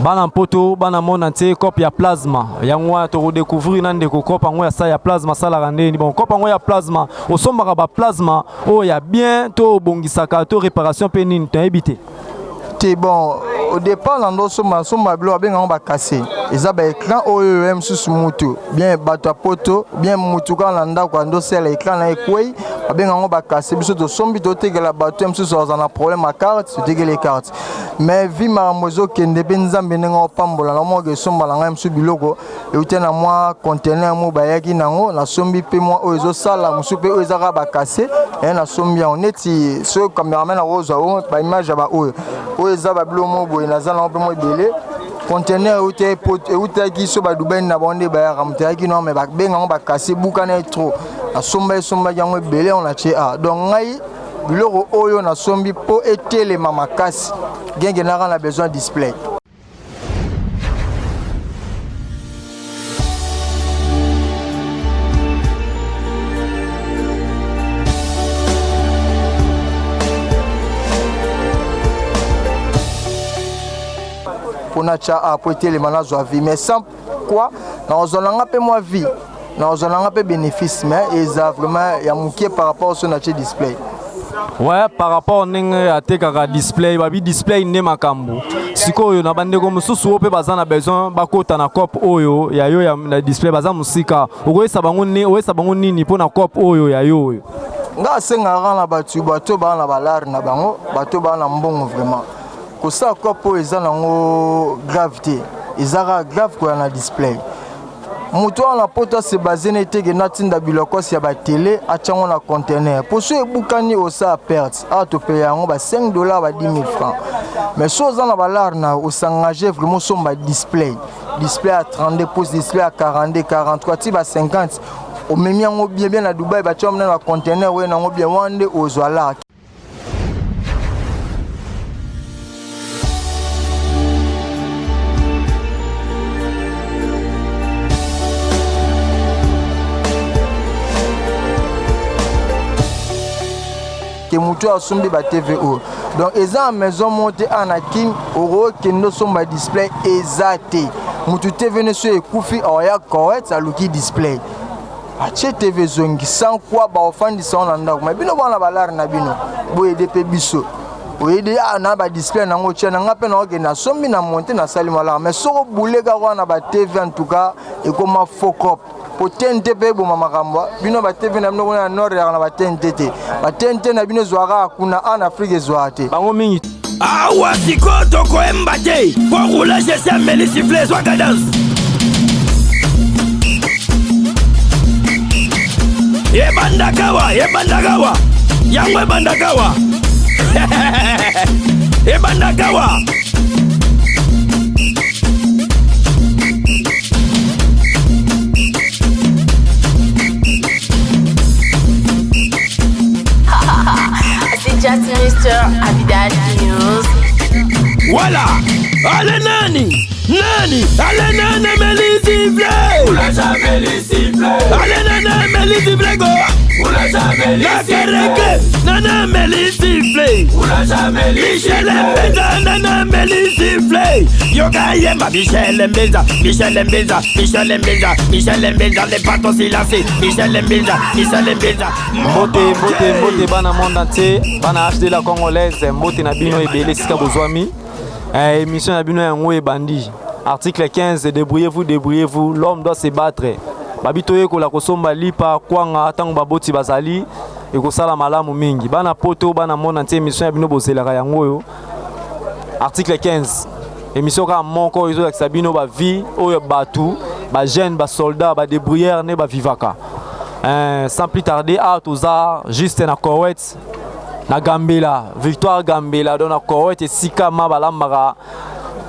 Bana mpoto, bana monde entier, cope ya plasma yango wana tokodécouvrir na ndeko cope yango ya sa ya plasma asalaka ndeni. Bon, cope yango ya plasma, osombaka ba plasma oyo ya bien to obongisaka to réparation mpe nini, toyebi te. Te, bon, au départ na ndosomba, nasomba biloko abenga yango bacassé. Eza baécran oyo ya mosusu mutu bien bato ya poto bien mutu kaka na ndako andosala écran na ekwei, babenga yango bacassé. Biso tosombi, totekela bato ya mosusu aza na problème ya carte, totekeli carte. Mais vi makambo ezokende mpe Nzambe ndenge opambola na moko, esomba na ngai mosusu biloko euti na mwa conteneur mo bayaki nango, nasombi mpe mwa oyo ezosala, mosusu mpe oyo eza kaka bacassé nasombi yango. Neti soki cameraman akozwa oyo baimage ya baoyo oyo eza babilo mo boye, naza nango mpe mo ebele. Conteneur eutaki so badubai na bango nde bayaka, moto ayaki nango, me babenga yango bacassé, bukana ye trop. Nasomba, esombaki yango ebele yango natie a. Donc ngai biloko oyo nasombi mpo etelema makasi genge naka na besoin display. Mpo natya a po etelema, nazwa vie, mais sans quoi nakozwa nanga mpe mwa vie, nakozwa nanga mpe bénéfice, mais eza vraiment ya mokie par rapport so natie display. Ouais, par rapport ndenge atekaka display, babi display nde makambo. Sikoyo na bandeko mosusu oyo mpe baza na besoin bakota na cope oyo ya yo ya na display, baza mosika, okoyesa bango oyesa bango nini mpo na cope oyo ya yo oyo? Nga asengaka na bato, bato baa na balare na bango, bato baa na mbongo, vraiment kosala cope oyo eza nango grave te. Eza kaka grave koya na display. Moto wana na poto ase base na eteke natinda bilokosi ya batele, atyango na conteneur, mpo so ebukani osala perte. Awa topeya yango ba 5 dollar, ba 10 000 francs. Mais so oza na balare na osengage vraiment osomba display, display ya 32 pouces, display ya 42, 43 ti ba 50, omemi yango bien bien na Dubai, batia yango na baconteneur oyo nango bien wana nde ozwa lar. Ke motu asombi ba TV oyo, donc eza na maison moko te awa na Kin okokende osomba display, eza te. Motu TV ne so ekufi, aoya correct, aluki display, atie TV ezongi, sans quoi baofandisa ngo na ndako. Me bino bana balare na bino boyede mpe biso oyede ah, na badisplay nango otia na nga mpe naokende nasombi na monte, nasali malaka. Mais soko obule kaka wana ba TV, en tout cas ekoma faux cop, po TNT mpe eboma makambo. Bino ba TV na bino kuna na nord yaka na ba TNT te, ba TNT na bino ezwaka kuna, en Afrique ezwaka te. Bango mingi. Awa sikoyo tokoyemba te mpo roulage esi ameli siffle, ezwaka danse. Ebandaka wa, ebandaka wa yango, ebandaka wa, ebandaka wa. C'est just Mr. Abidal News. Voilà. Ale nani? Nani? Ale nani meli siffle? Ale nani meli siffle go? Nakereke nana meli siffle. Michel Mbeza nana meli siffle. Yoka yemba Michel Mbeza, Michel Mbeza, Michel Mbeza, Michel Mbeza, les bateaux silencés. Michel Mbeza, Michel Mbeza. Mbote, mbote, mbote bana monde entier, bana HD la congolaise, mbote na bino ebele esika bozwami. Émission na bino yango ebandi. Article 15, débrouillez-vous, débrouillez-vous, l'homme doit se battre. Babi toyekola kosomba lipa kwanga ntango baboti bazali, ekosala malamu mingi. Bana poto, bana monde entier, émission ya bino bozelaka yango oyo. Article 15, émission kaka moko ezolakisa bino bavie oyo bato, bajeune, basoldat, badébrouillard nde bavivaka. Sans plus tarder, awa toza juste na Koweït, na Gambela, Victoire Gambela, donc na Koweït esika ma balambaka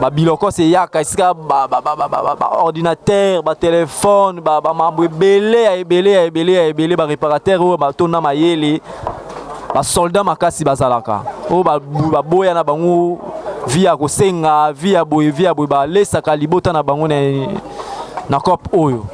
babiloko eyaka, esika baordinateur, batelefone, bamambo ebele ya ebele ya ebele ya ebele, baréparateur oyo batonda mayele, basoldat makasi bazalaka, oyo baboya na bango vie ya kosenga, vie ya boye, vie ya boye, balesaka libota na bango na cope oyo.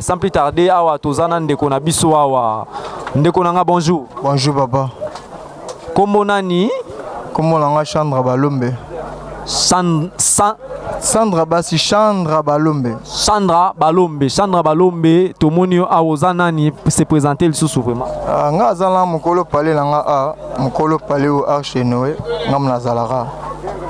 Sans plus tarder, awa toza na ndeko na biso awa. Ndeko na nga, bonjour. Bonjour papa. Kombo nani? Kombo na nga Chandra Balombe. San, San, Sandra Basi, Chandra Balombe. Sandra Balombe, Sandra Balombe, tomoni yo awa, oza nani? Se présenter lisusu vraiment. Ah, nga aza na mokolo pale na nga a mokolo pale oyo Arche Noé, nga mo nazalaka.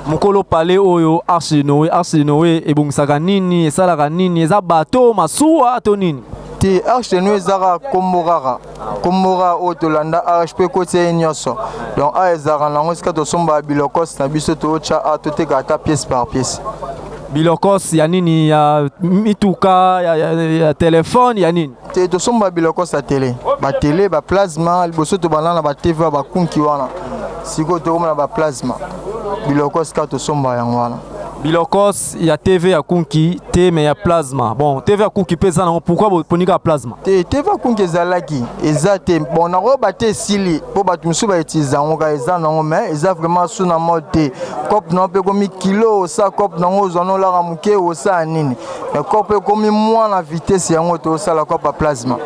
Mokolo pale oyo Arche de Noé. Arche de Noé ebongisaka nini? Esalaka nini? Eza bato, masuwa to nini? Te, Arche de Noé eza kaka kombo, kaka kombo kaka oyo tolanda arche mpe ekotia ye nyonso. Donc a ezalaka nango esika tosombaka bilokos na biso, tootya a totekaka ata pièce par pièce. Bilokos ya nini? Ya mituka, ya telefone, ya nini? Te, tosomba bilokos ya tele, batele, baplasma. Liboso tobanda na batv ya bakunki wana, sikoyo tokomona baplasma. Bilokos kaka tosomba yango wana. Bilokos ya TV ya kunki te, mais ya plasma. Bon, TV ya kunki mpe eza nango, pourquoi boponi kaka plasma? Te, TV ya kunki ezalaki, eza te. Bon, nakoyeba te, esili mpo bato mosusu bautilize yango kaka, eza nango, mais eza vraiment su na mode te. Cope nango mpe ekomi kilo, osala cope nango, ozwa nolaka moke, osala nini, mais cope ekomi mwa na vitesse yango, tosala cope ya plasma.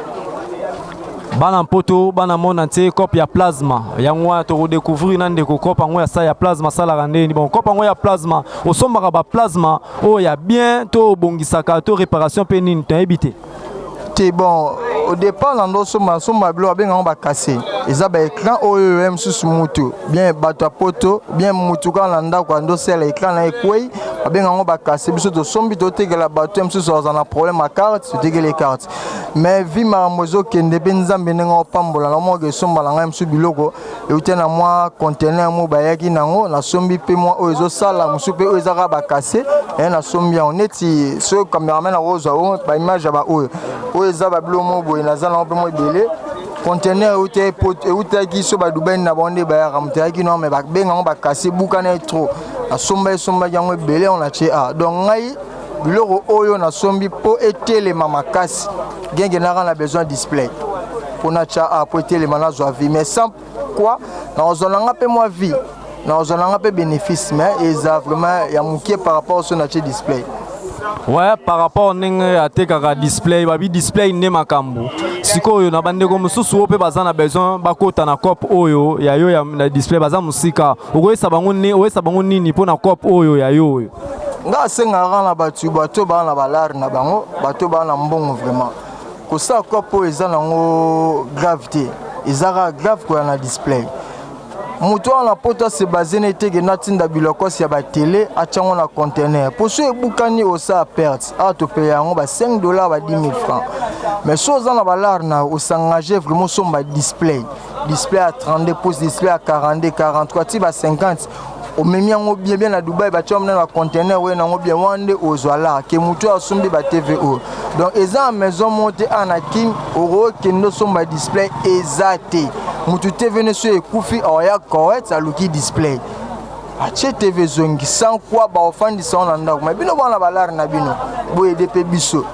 Bana Mpoto, bana monde entier, cope ya plasma yango wana tokodécouvrir na ndeko. Cope yango ya sa ya plasma asalaka ndeni? Bon, cope yango ya plasma, osombaka baplasma oyo ya bien to obongisaka to réparation mpe nini? Toyebi te. Te, bon, au départ na ndo osomba, nasomba biloko babenga yango bacasses. Eza baécran oyo ya mosusu mutu bien bato ya poto, bien mutu kaka na ndako ando osala écran na ekwei, babenga yango bacasses. Biso tosombi, totekela bato. Ya mosusu aza na problème ya carte, totekeli carte. Mais vi makambo ezokende mpe Nzambe ndenge opambola na moko, esomba na ngai mosusu biloko euti na mwa conteneur mo bayaki nango, nasombi mpe mwa oyo ezosala, mosusu mpe oyo eza kaka bacasses e nasombi yango. Neti soki cameraman akozwa oyo baimage ya baoyo oyo eza babilo mo boye, naza nango mpe mo ebele. Conteneur eutaki so badubai na bango nde bayaka, moto ayaki nango, mais babenga yango bacasses, ebukana ye trop. Nasomba, esombaki yango ebele yango, natie a. Donc ngai biloko oyo nasombi mpo etelema makasi, genge naka na besoin display mpo natya a mpo etelema, nazwa vie. Mais sans quoi nakozwa nanga mpe mwa vie, nakozwa nanga mpe bénéfice, mais eza vraiment ya mokie par rapport so natie display. Ouais, par rapport ndenge atekaka display, babi display nde makambo. Sikoyo na bandeko mosusu oyo mpe baza na besoin bakota na cope oyo ya yo ya na display, baza mosika, okoyesa bango, oyesa bango nini mpo na cope oyo ya yo oyo? Nga asengaka na bato, bato baa na balare na bango, bato baa na mbongo, vraiment kosala cope oyo eza nango grave te. Eza kaka grave koya na display. Moto wana na poto ase base na eteke natinda bilokosi ya batele, atyango na conteneur, mpo so ebukani osala perte. Awa topeya yango ba 5 $, ba 10 000 francs. Mais so oza na balare na osengage vraiment osomba display, display ya 32 pouces, display ya 42, 43 ti ba 50, omemi yango bien bien na Dubai, batia na conteneur oyo nango bien wana, nde ozwa la ke motu oyo asombi ba TV oyo. Donc eza na maison moko te awa na Kin okokende osomba display, eza te. Motu TV ne so ekufi, aoya correct, aluki display, atie TV ezongi. Sans quoi baofandisa ngo na ndako. Mais bino bana balare na bino, boyede mpe biso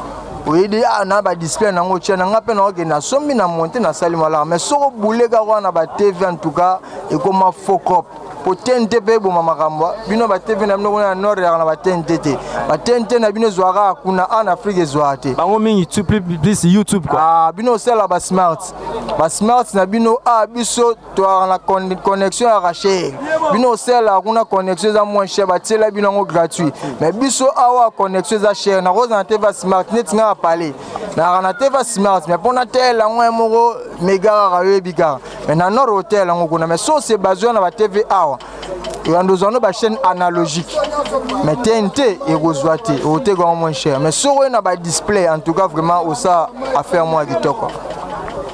oyede ah, na badisplay nango otia na nga mpe naokende nasombi na monte, nasali malaka. Mais soko obule kaka wana ba TV, en tout cas ekoma faux cop, po TNT mpe eboma makambo. Bino ba TV na bino kuna na nord yaka na ba TNT te. Ba TNT na bino ezwaka kuna, en Afrique ezwaka te. Bango mingi plus YouTube quoi. Ah, bino osala ba smart, ba smart na bino. Ah, biso toyaka na connexion yaka cher. Bino osalaka kuna connexion eza moins cher, batiela bino yango gratuit. Mais biso awa connexion eza cher. Nakozala na TV smart neti nga na palais, nayaka na TV smart, mais mpona tele yango ye moko mega kaka, oyebi kaka. Mais na nord hotel yango kuna. Mais so se bazwa na batv awa, oyanda ozwa no bachaîne analogique, mais TNT ekozwa te, okoteka yango moins cher. Mais soki oye na badisplay, en tout cas vraiment osala affaire moko ya kitoko.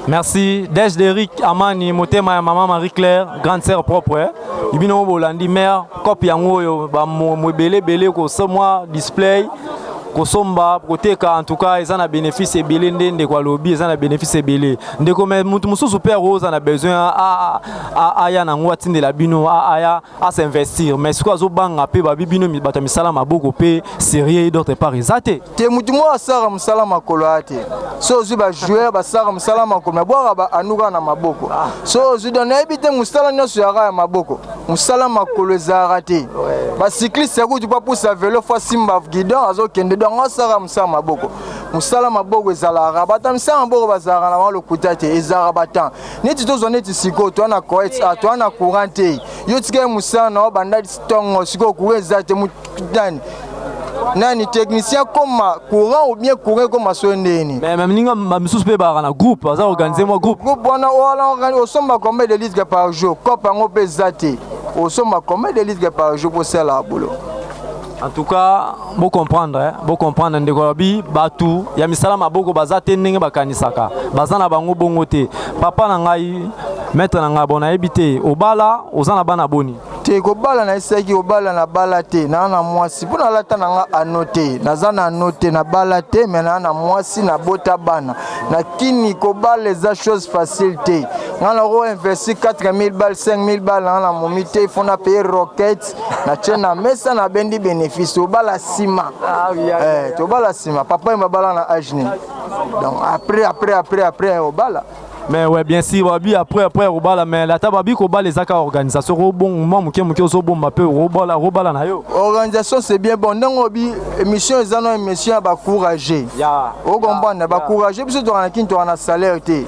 Merci Dej Derrick Amani, motema ya mama Marie Claire, grande sœur propre. Bino bolandi mare cope yango oyo bamobele ebele, kosomwa display, kosomba, koteka, en tout cas eza na bénéfice ebele. Nde ndeko alobi eza na bénéfice ebele, ndeko. Mais mutu mosusu mpe akoza na besoin aya nango, atindela bino, aya asinvestir, mais sikoyo azobanga mpe babi bino bato ya misala maboko mpe sérieux, d'autre part eza te. Te, mutu moko asalaka mosala makolo aya te. So ozwi bajoueur basalaka mosala makolo, mais bwaka baanuka na maboko. So ozwi, donc nayebi te, mosala nyonso yaka ya maboko, mosala makolo ezalaka te. Bacycliste kutu mpo apusa velo, fo asimba guidon, azokende. Donc asalaka mosala maboko. Mosala maboko ezalaka, bato ya misala maboko bazalaka na bango lokuta te, ezalaka batemps. Neti tozwa neti sikoyo toa na coet, ah, toa na courant te. Yo tika ye mosala na yo banda ntongo, sikoyo courant eza te, nani nani technicien koma courant ou bien courant ekoma so ndeni. Mais baninga misusu mpe bazalaka na groupe, baza organise mwa groupe. Groupe wana wana osomba combien de litres par jour? Cope yango mpe eza te, osomba combien de litres par jour posala boulot? En tout cas, bo comprendre, hein? Bo comprendre ndeko alobi batu ya misala maboko baza te ndenge bakanisaka, baza na bango bongo te. Papa na ngai, maître na ngai, bon nayebi te, obala oza na bana boni? Te, kobala nayesaki kobala na bala te, naa na mwasi mpo nalata na nga ano te, naza na ano te, nabala te, me naa na mwasi, nabota bana na kini. Kobala eza chose facile te. Nga nako investir 4000 balles, 5000 balles nanga na momi te, il faut na payer roquette, natie na mesa, nabendi bénéfice. Tobala nsima, eh, tobala nsima. Papa ye babala na age nini? Donc après après après après obala. Mais ouais, bien sûr, babi après après obala, mais ata babi kobala eza kaka organisation. Obongo mwa moke moke, ozobomba mpe obala, obala na yo. Organisation, c'est bien bon. Ndenge obi émission eza no émission ya bacourage, ocomprendre, bacourage. Biso toka na kini, toka na salaire te,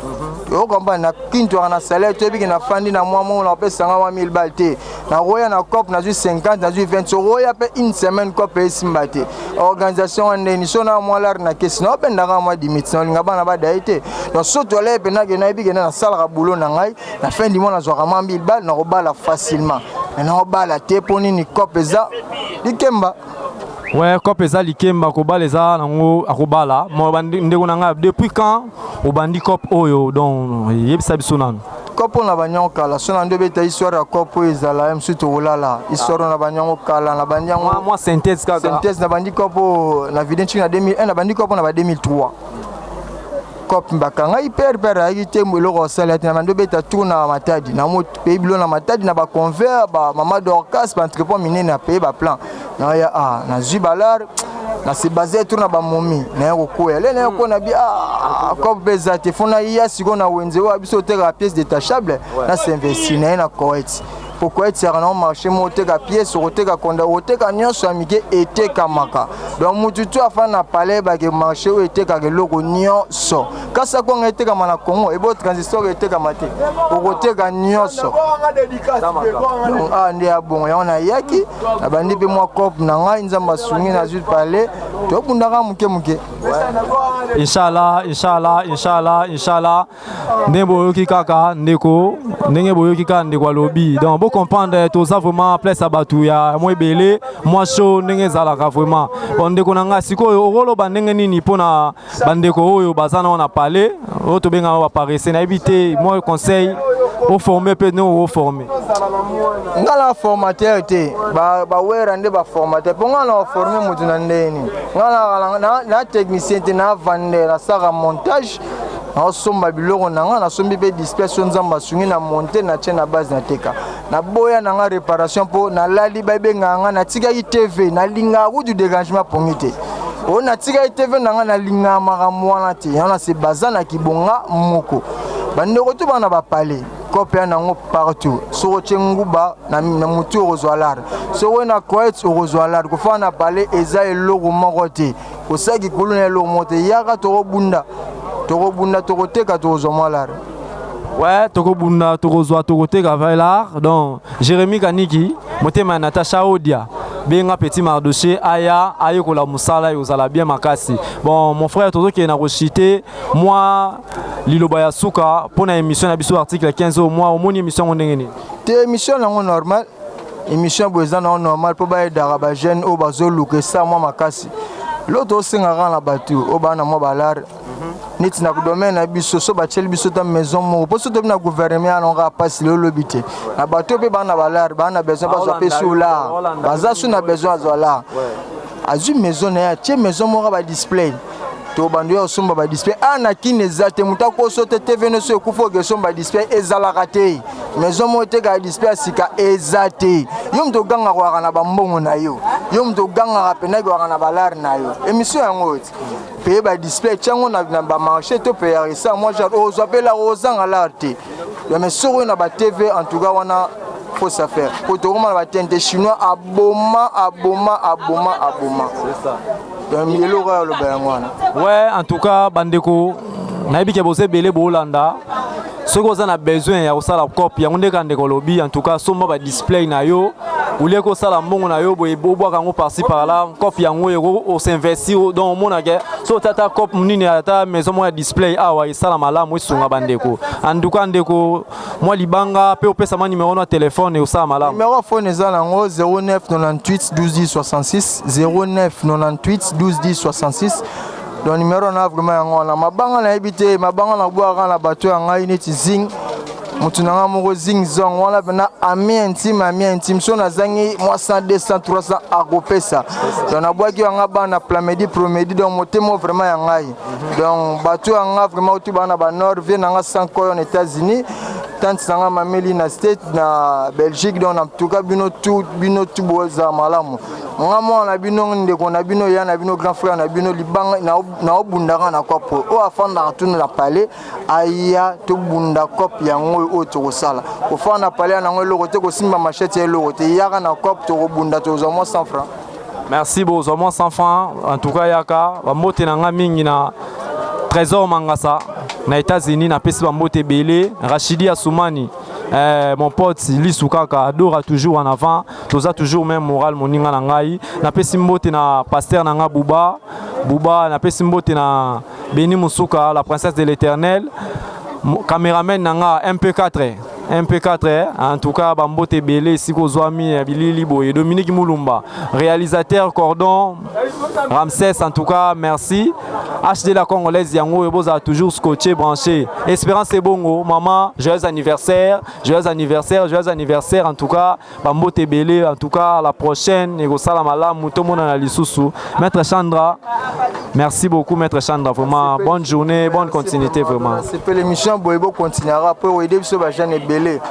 ocomprendre. Na kini toka na salaire te. Oyebiki nafandi na mwa mongo, napesanga mwa 1000 bal te, nakoya na cope, nazwi 50, nazwi 20, sokoya mpe une semaine cope esimba te. Organisation wana ndeni so na mwa lare na kesi naobendaka mwa dimiti, naolinga bana badaye te. Donc so toaleye mpenza ke nayebi kende nasalaka boulot na ngai, na fin du mois nazwaka mwa 1000 bal, nakobala facilement. Mais nakobala te mpo nini? Cope eza likemba. Ouais, cope eza likemba, kobala eza nango akobala. Mo ndeko na ngai, depuis quand obandi cope oyo? Donc yebisa biso nanu. Kopo na banyango kala, so na nde obeta histoire ya kopo oyo ezala ye mosusu, tokolala histoire na banyango kala na bandi yango. Mwa synthèse kaka. Synthèse, na bandi kopo na video ntiki na 2001, na bandi kopo na ba 2003. Cop bakangai pere pere ayaki te, eloko osala te. Na bandi obeta tour na Matadi, na pays bilo na Matadi, na baconvert, bamama Dorcas, baentrepôt minene ya pays, baplan naya a nazwi balare na se base tour na bamomi naya kokwea le naya kokwea na bi ah, cop mpe eza te, fo naya sikoyo na wenze oyo biso otekaka pièce détachable, na s'investir naye na Koet, po Koet yaka nango marché moko, oteka pièce, okoteka konda, okoteka nyonso ya mike etekamaka. Donc mutu tu afanda na palais bake marché oyo etekaka eloko nyonso, kasi akonga etekama na Congo, ebo transistor etekama te, okoteka nyonso. Donc awa nde ya bongo yango nayaki, nabandi mpe mwa cope na ngai, Nzambe asungi, nazwi palais, tobundaka moke moke. Inshallah, inshallah, inshallah, inshallah. Ndenge boyoki kaka ndeko, ndenge boyoki kaka ndeko alobi, donc bocomprendre, toza vraiment place ya bato ya mwa ebele, mwa show ndenge ezalaka vraiment. Bon, ndeko na ngai, sikoyo okoloba ndenge nini mpona bandeko oyo baza nao na palais, oyo tobengaka baparese? Nayebi te, mwa conseil oforme mpe ndenge oforme. Nga na formateur te, bawera nde baformateur, mpo nga na oforme motu na ndeni. Nga na technicien te, na vendeur, nasalaka montage, naosomba biloko na nga, nasombi mpe display, so Nzambe asungi na monte, natie na base, nateka. Naboya na nga réparation mpo nalali, babengaka nga, natikaki TV, nalingaka kutu dérangement pongi te. Oyo natikaki TV na nga, nalingaka makambo wana te. Yango na se baza na kibonga moko, bandeko to bana bapale kope ya nango partout. Soki otie nguba na motu, okozwa lare. Soki oye na Koet, okozwa lare. Kofana na palais eza eloko moko te, kosala kikulu na eloko moko te. Yaka, tokobunda, tokobunda, tokoteka, tokozwa mwa lare. Ouais, tokobunda, tokozwa, tokoteka vailard. Donc Jérémy Kaniki, motema ya Natacha Odia, benga petit Mardoché aya ayekola mosala, ozala bien makasi. Bon, mon frère, tozokende na koshite, mwa liloba ya suka mpo na émission na biso article 15 oyo. Mwa omoni émission yango ndenge nini? Te, émission nango normal, émission boye eza nango normal, mpo bayedaka bajeune oyo bazoluka esa mwa makasi. Lo tosengaka na bato oyo baa na mwa balare neti na domaine na biso, so batieli biso ta maison moko, mpo so tobi na gouvernement ya nango kaka mpasi lelo lobi te. Na bato mpe baa na balare, baa na besoin bazwa mpe su lar, baza su na besoin azwa lar, azwi maison na ye, atie maison moko badisplay, to bando ya kosomba badisplay. A na kini eza te, moto akoso te, TV nyonso ekufa, oke esomba display ezalaka te. Maison moko etekaka display ya sika eza te. Yo moto ogangaka waka na bambongo na yo, yo moto ogangaka mpendaki waka na balare na yo. Émission yango oyo ti paye badisplay, tiango na bamarché to peyaka esa mwa genre ozwa mpe lar, ozanga lar te. Mais soki oyo na batv, en tout cas wana fausse affaire, po tokoma na batente chinois, aboma aboma aboma aboma. Donc eloko oyo aloba yango wana. Ouais, en tout cas, bandeko, nayebi ke boza ebele boolanda. Soki oza na besoin ya kosala cope yango, nde kaka ndeko olobi, en tout cas somba badisplay na yo, olie kosala mbongo na yo boye, obwaka yango par-ci par-là. Cope yango eko osinvestir, donc omonake so otata cope nini, ata maison moko ya display awa esala malamu, esunga bandeko. En tout cas, ndeko, mwa libanga mpe opesa mwa numéro na telefone, osala malamu. Numéro ya phone eza nango 09 98 12 10 66, 09 98 12 10 66. Donc numéro na vraiment yango wana. Mabanga nayebi te, mabanga nabwaka na bato ya ngai neti zing, motu na ngai moko zing zong wana mpena, ami intime, ami intime. So nazangi mwa 100, 200, 300, akopesa. Donc nabwaki yanga bana plamedi promedi, donc motema vraiment ya ngai. Donc bato ya nga vraiment otu bana banord, vie na nga sankoyo na États-Unis, tante na nga mameli na State, na Belgique. Donc en tout cas, bino tout, bino tout, bozala malamu. Nga mwana na bino, ndeko na bino, ya na bino, grand frère na bino, libanga naobundaka na kope oyo afandaka tuna na palais, aya tobunda kope yango oyo tokosala. Kofanda na palais yango eloko te, kosimba machette ya eloko te. Yaka na kope, tokobunda, tokozwa mwa 100 francs. Merci, bozwa mwa 100 francs. En tout cas, yaka. Bambote na nga mingi na Trésor Mangasa na États-Unis, napesi bambote ebele. Rachidi Asumani, mon pote lisu kaka Dora, toujours en avant, toza toujours même moral, moninga na ngai. Napesi mbote na pasteur na nga Buba Buba, napesi mbote na Beni Musuka, la princesse de l'Éternel, caméraman na nga MP4 MP4. En tout cas, bambote ebele esika ozwami bilili boye. Dominique Mulumba, réalisateur, Cordon Ramsès, en tout cas merci. HD la Congolaise yango oyo, bozala toujours scotché, branché. Espérance Ebongo, maman, joyeux anniversaire, joyeux anniversaire, joyeux anniversaire. En tout cas, bambote ebele. En tout cas, la prochaine ekosala malamu, tomonana lisusu. Maître Chandra, merci beaucoup, maître Chandra, vraiment bonne journée, bonne continuité vraiment. C'est l'émission boye, bocontinuera po oyede biso bajeune ebele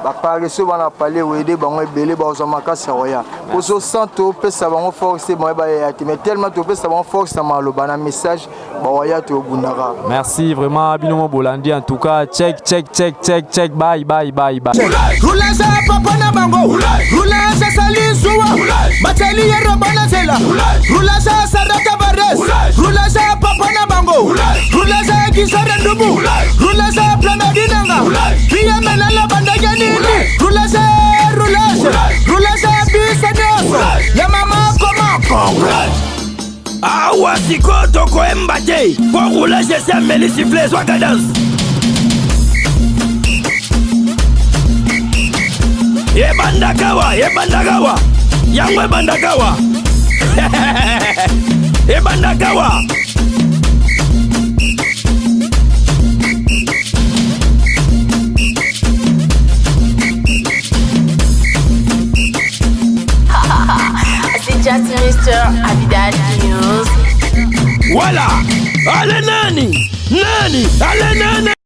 baparese bana pale, oyede bango ebele, bazwa makasi ya koya poso sans topesa bango force te, bango bayaya te, mais tellement topesa bango force na maloba, na message, bawaya, tobundaka. Merci vraiment, bino mo bolandi. En tout cas, check check check check check, bye bye bye bye. Rulasa papa na bango, rulasa sali zuwa bateli ye robo na nzela, rulasa Sarata Vares, rulasa papa na bango, rulasa Gisore Ndubu, rulasa Plamedinanga piyemelela bandenge nini, rulasa, rulasa, rulasa biso nyonso ya mama komoko. Awa sikoyo tokoyemba te mpo roulage esi ameli sifflet, zwaka danse. Ebandakawa, ebandakawa yango, ebandakawa, ebandakawa. C'est just Mr. Abidal News. Wala ale nani nani ale nani.